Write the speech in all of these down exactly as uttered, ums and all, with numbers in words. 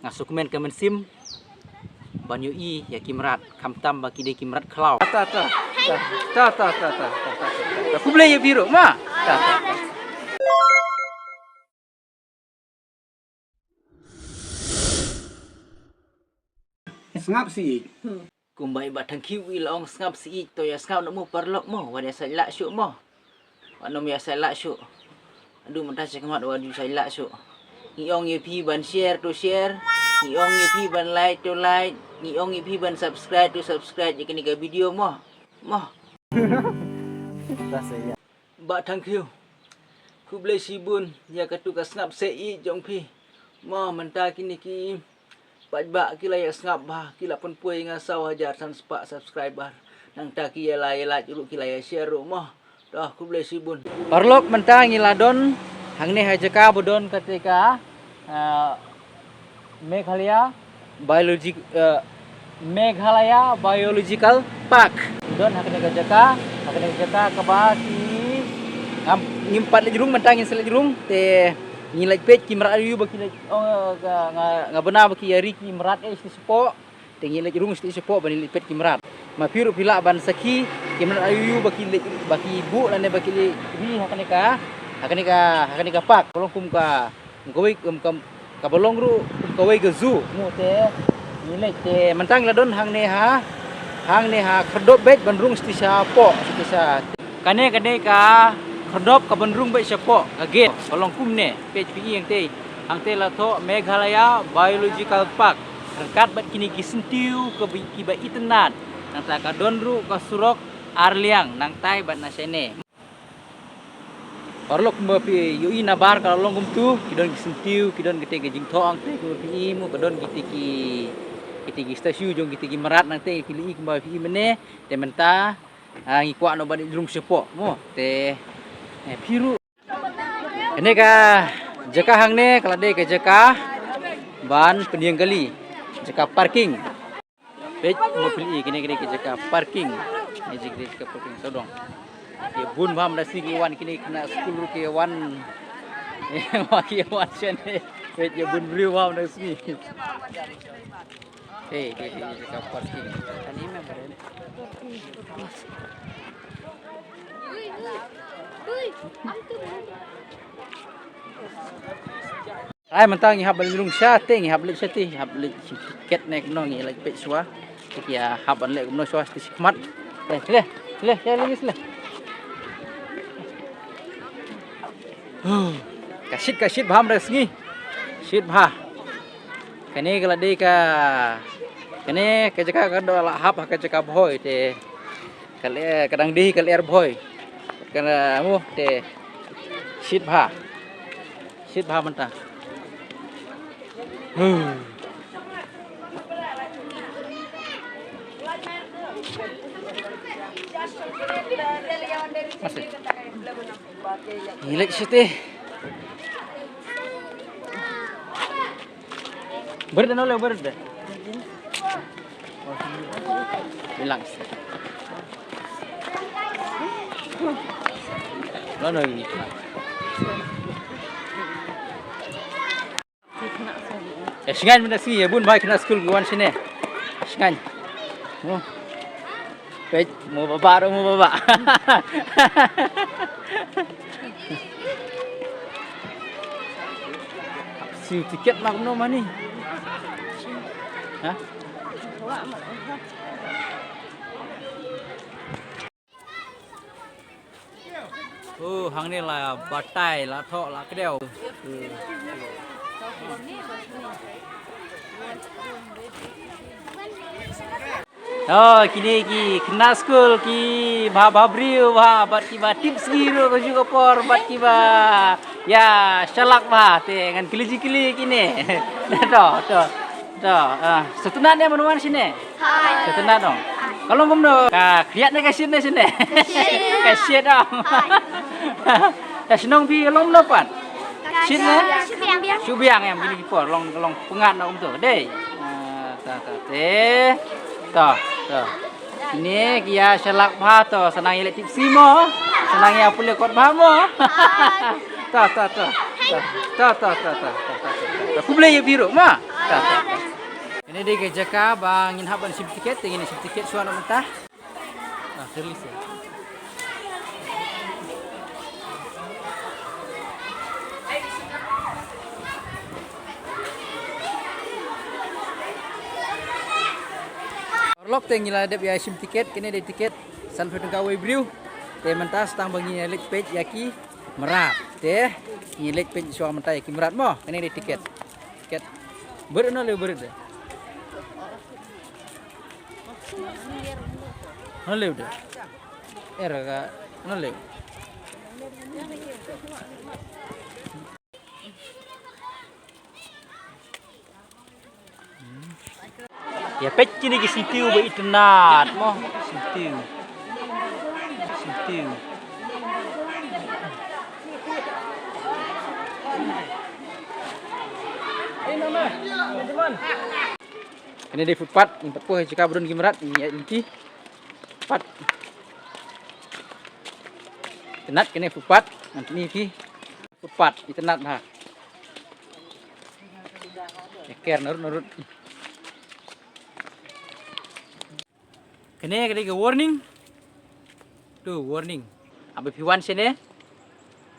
Nga sngewkmen ka mynsiem ban ïohi ïa ki mrad, khamtam ba ki dei ki mrad khlaw. Ta ta ta ta ta ta ta ta ta ta. Khublei ïa phi ruh ma. Ta ta ta. Sngap sih. Kumba i Bah Thangkhiew i la ong sngap sih, to ïa sngap noh mo paralok mo, wat ïa sait lah shuh mo. Wat nym ïa sait lah shuh. Haduh mynta sha khmat wat ju sait lah shuh. Ngi ong ïa phi ban share to share. Ngi ong ïa phi ban like to like. Ngi ong ïa phi ban subscribe to subscribe ïa kane ka video mo. Mo. Bah Thangkhiew, khublei shibun ïa katu ka sngap sih jong phi. Mo, mynta kine ki paidbah ki la ïa sngap bha, ki la pynpoi ïa nga saw hajar san spah subscriber. Nangta ki ïa la ïa like ruh, ki la ïa share ruh mo. To, khublei shibun. Paralok, mynta ngi la don hangne ha jaka ba don kata ka, ah, Meghalaya Biologic, eh, Meghalaya Biological Park. Don ha kane ka jaka, ha kane ka jaka kaba ki ngam, ngim pat leit rung, mynta ngin sa leit rung te ngin leit peit ki mrad aïu ba ki leit, oh, nga, nga, nga bna ba ki ïa ri ki mrad eh sha shapoh. Te ngin leit rung sha shapoh ban leit peit ki mrad. Ma phi ruh phi lah ban sakhi ki mrad aïu ba ki leit, ba ki buh lane ba ki leit ri ha kane ka, ha kane ka, ha kane ka park. Ka long kum ka, kum kawei, kum ka, kaba long ruh kum kawei ka zoo. Mo te ngi leit te mynta ngi la don hangne ha, hangne ha khyrdop beit ban rung sha shapoh, sha. Kane, kane ka khyrdop kaban rung beit shapoh, ka gate ka long kumne. Peit phi ïing te, hangte la thoh Meghalaya Biological Park. Ryngkat bad kine ki syntiew kiba, kiba itynnad. Nangta ka don ruh ka surok ar liang nangtai bad na shane. Paralok, kumba phi ïohi nabar ka la long kumtu, ki don ki syntiew, ki don kite ki jingthoh hangte, kumba phi i mo, ka don kite ki, kite ki statue jong kite ki mrad nangte, phi ïohi kumba phi i mynne. Te mynta, ah, ngi kwah noh ban leit rung shapoh mo, te, eh, phi ruh. Kane ka jaka hangne ka la dei ka jaka ban pynïeng kali, jaka parking. Peit mo phi ïohi, kane, kane ka jaka parking. Kane jaka, jaka parking sawdong. Ki bun bha mynta sngi ki wan, kine ki khynnah skul ruh ki wan. Ki wan shane. Peit ki bun briew bha mynta sngi. Hey, hey, hey, jaka parking. Ai, mynta ngi hap ban rung shatei, ngi hap leit shatei, hap leit tiket ne kumno, ngi leit peit shuwa. Te ki hap ban leit kumno shuwa shatei shakhmat. Leh, leh, leh, leh, leh, leh. Huh. Ka shit, ka shit bha mynta sngi. Shit bha. Kane ka la dei ka, kane ka jaka ka dei la hap ha ka jaka Bhoi te. Ka lyer, ka dang dei ka lyer Bhoi. Ka mo te shit bha. Shit bha mynta. Huh. Masih. Ngi leit shatei. Bret da, no le bret da. Relax. No, no, ini. Eh, shngain mynta sngi, eh, bun bha ki khynnah skul ki wan shane. Shngain. Hmm. Peit, mo baba ruh, mo baba. Siew tiket ma kumno mani. Ha? Oh, hangne la batai, la thoh, la kdew. Oh, kine ki khynnah skul ki bha bha briew bha, bad kiba tipsngi ruh ka juh ka por, bad kiba ïa shalak bha te ngan kylli jingkylli kine. To, to, to, ah, sngewtynnat ne ban wan shane? Sngewtynnat dong. Ka long kumno? Ka khriat ne ka shit ne shane? Ka shit dong. Ka shnong phi ka long kumno pat? Shit ne? Shu biang em kine ki por, long, long pyngngad noh kumto. Dei. Ah, ta, ta, te. Ta, ta. Kine ki ïa shalak bha to, sa nang ïa leh tipsngi mo. Sa nang ïa pule kot bha mo. Ta, ta, ta. Ta, ta, ta. Khublei ïa phi ruh ma. Kane dei ka jaka ba ngin hap ban shim tiket, te ngin shim tiket shuwa na mynta. Ah, release ya. Paralok, te ngi la dep ïa shim tiket, kane dei tiket sanphew tyngka uwei briew. Te mynta sa tang ba ngin ïa leit peit ïa ki mrad. Te ngin leit peit shuwa mynta ïa ki mrad mo, kane dei tiket. Tiket. Bret na leh bret de. Na leh de. Era ka na leh. Ïa peit kine ki syntiew ba itynnat mo, syntiew. Syntiew. Kane dei footpath, ngim pat poi ha jaka ba don ki mrad, ngin ïaid lynti. Footpath. Itynnat kane footpath, ngan pyni phi. Footpath, itynnat bha. Ïa ker narud narud. Kane ka dei ka warning. Tu warning. Haba phi wan shane,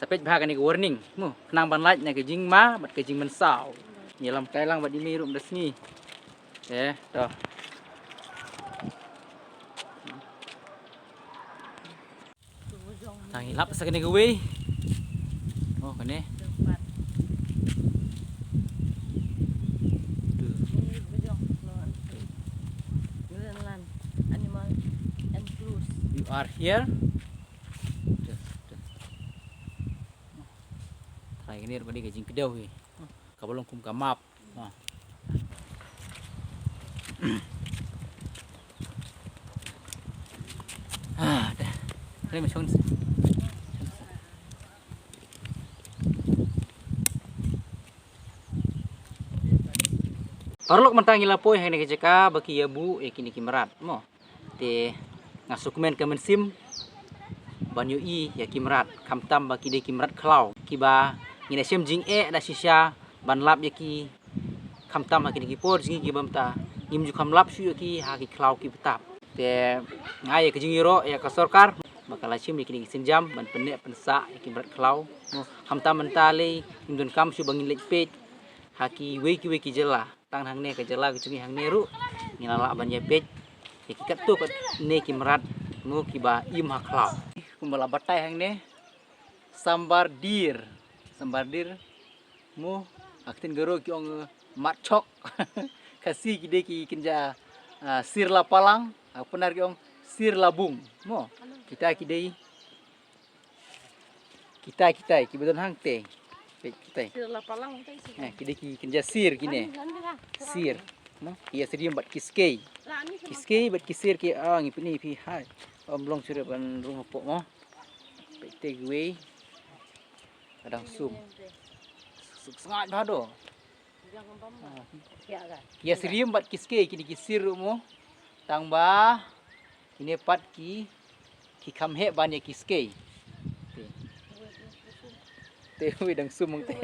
sa peit bha kane ka warning. Mo, khnang ban lait na ka jingma bad ka jingmynsaw. Ïalam kai lang bad i mei ruh mynta sngi. Eh, to. Tang, i lap sa kane kawei. Oh, kane. Greenland animal enclosure. You are here. Tang, kane ruh ka dei ka jingkdew hi. Kaba long kum ka map. Ah. Ah, dah. Boleh masuk. Paralok, mynta ngi la poi ha kane ka jaka ba ki ïa buh ïa kine ki mrad mo. Te nga sngewkmen ka mynsiem ban ïohi ïa ki mrad, khamtam ba ki dei ki mrad khlaw kiba ngin ïa shem jingeh da shisha ban lap ïa ki, khamtam ha kine ki por jong ngi kiba mynta ngim ju kham lap shuh ïa ki ha ki khlaw kiba tap. Te nga ai ïa ka jingïaroh ïa ka sorkar ba ka la shim ïa kine ki sienjam ban pynneh pynsah ïa ki mrad khlaw. Khamtam mynta lei ngim donkam shuh ba ngin leit peit ha kiwei kiwei ki jylla. Tang hangne ka jylla ka jong ngi hangne ruh ngi la lah ban ïa peit ïa ki katto katne ki mrad mo kiba im ha khlaw. Kumba la batai hangne, sambar dir, sambar dir mo, ha ktien Garo ki ong matchok. Khasi ki dei ki kynja, ah, sir la palang, ha Pnar ki ong sir la bung mo. Kita ki dei Kitai, kitai, kiba don hangtei. Peit kitai. Sir la palang tai sir. Eh, ki dei ki kynja sir kine. Sir. No? Ki ïa syriem bad ki skei. Ki skei bad ki sir ki, ah, ngi pyni phi hai. Ym long shuh ban rung hapoh mo. Peit te kiwei. Ka dang sum. Suk sngat bha do. Ki ïa syriem bad ki skei kine ki sir ruh mo. Tang ba kine pat ki, ki kham heh ban ïa ki skei. Te, uwei dang sum mo te.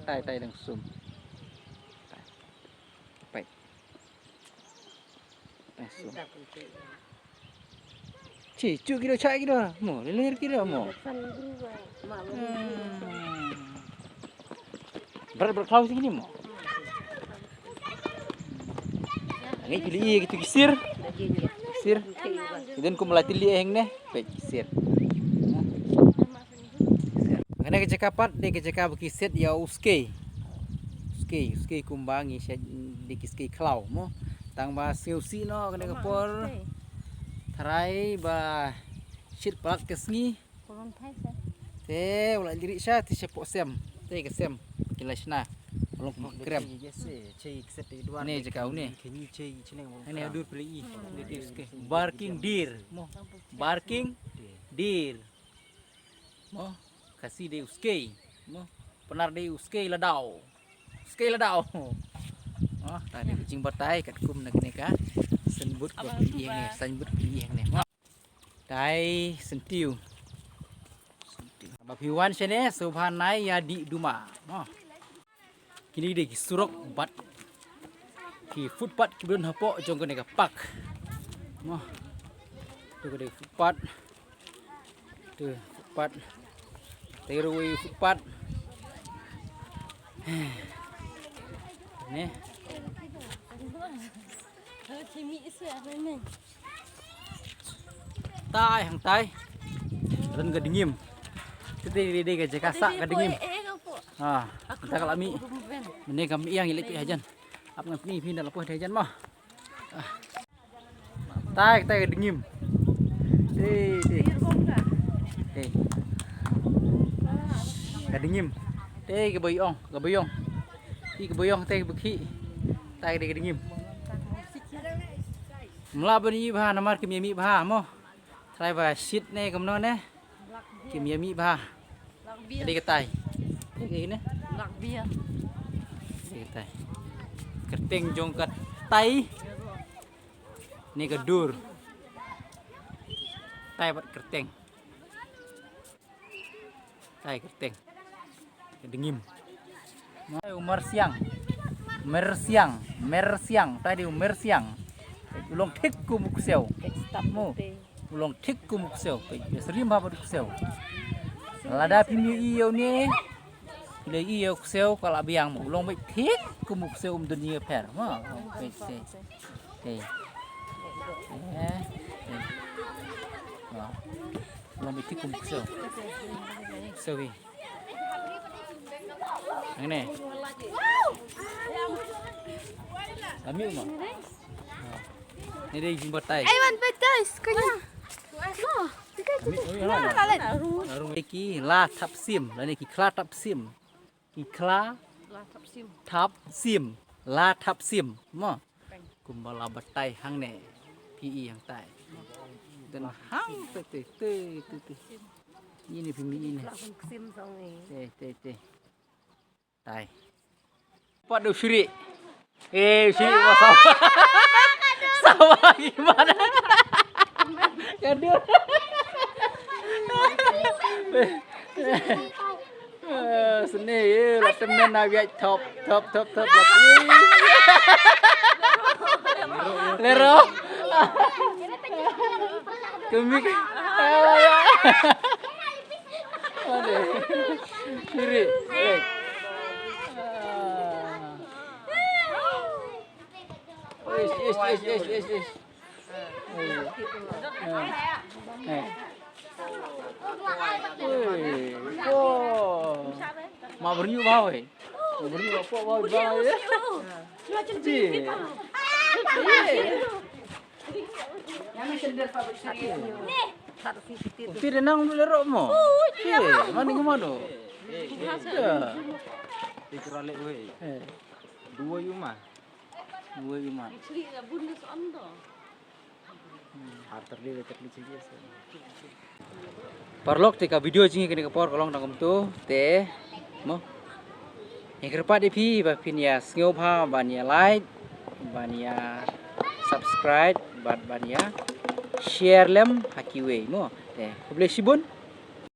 Tai, tai dang sum. Peit. Dang sum. Chi, chu ki do, cha ki do. Mo, lir ki do mo. Hmm. Bret, bret khlaw sini mo. Ngi pili ïa kitu ki sir. Sir. Ki don kum la tylli hangne. Peit ki sir. Kane ka jaka pat dei ka jaka ba ki set ïa u skei. Skei, skei kumba ngi shet dei ki skei khlaw mo. Tang ba sngewsih noh kane ka por. Tharai ba shit palat ka sngi. Te u la liri sha te sha poh sem. Te ka sem. Ki la shna. Long krem. Ne jaka une. Ne hadur pili i. Barking deer. Barking deer. Mo, Khasi dei u skei. Mo, Pnar dei u skei la daw. Skei la daw. Mo, ta dei ka jingbatai katkum na kane ka signboard ba phi ïohi hangne, signboard phi ïohi hangne. Mo. Tai syntiew. Syntiew. Ba phi wan shane sngewbha nai ïa dih duma. Mo. Kine dei ki surok bad ki footpath kiba don hapoh jong kane ka park. Mo. Tu ka dei footpath. Tu footpath. Te ruh footpath. Ne. Tai hangtai. Don ka dngiem. Te dei dei ka jaka sah ka dngiem. Ha. Te ka la mih. Mynne ka mih ïa ngi leit peit hajan. Ap ngan pyni phi na la poi hajan mo. Tai tai ka dngiem. Te te. Te. Ka dngiem. Te ka ba ïong, ka ba ïong. Te ka ba ïong te ka ba khih. Tai ka dngiem. Mla ban ïa bha namar kim ïa mih bha mo. Trai ba shit ne kumno ne. Kim ïa mih bha. Ka dei ka tai. Ka dei ne. Ka dei ka tai. Kyrteng jong ka tai. Ne ka dur. Tai bad kyrteng. Tai kyrteng. Dngiem. Umar siang. Mer siang, mer siang, tai dei umar siang. U long thik kum u ksiew. Mo. U long thik kum u ksiew. Peit, ïa srim ha bad u ksiew. Lada phim ïohi ïa une. Phi la ïohi ïa u ksiew ka la biang mo. U long beit thik kum u ksiew um dun ïa pher. Mo. Peit, peit. Peit. Eh. Peit. Mo. U long beit thik kum u ksiew. Ksiew hi. Hangne. Kami uma. Ni dei jingbatai. Ai wan batai sekali. No. Kami uma. Arung ki la thap sim, lane ki khla thap sim. Ki khla thap sim. La thap sim. Mo. Kumba la batai hangne. Phi i hangtai. Dan hang te te te te te. Ini phi mi ini. Te te te. Tai. Pat du suri. Eh, suri wa sawa. Sawa gimana? Gaduh. Eh, seni, eh, la temen na biak top, top, top, top, top. Lero. Kemik. Aduh. Kiri. Eh. Ish, ish, ish, ish, ish, ish. Eh. Eh. Eh. Oh. Ma bernyu bawai. Ma bernyu apa bawai bawai. Ji. Ti da nang dule ro mo. Ti mani kemano? Ti kerale wei. Dua yuma. Dua yuma. Har terli le terli chili. Paralok, te ka video jong ngi kane ka por ka long tang kumtu te mo. Ngi kyrpad ïa phi ba phin ïa sngewbha ban ïa like, ban ïa subscribe bad ban ïa share lem ha kiwei mo. Te khublei shibun.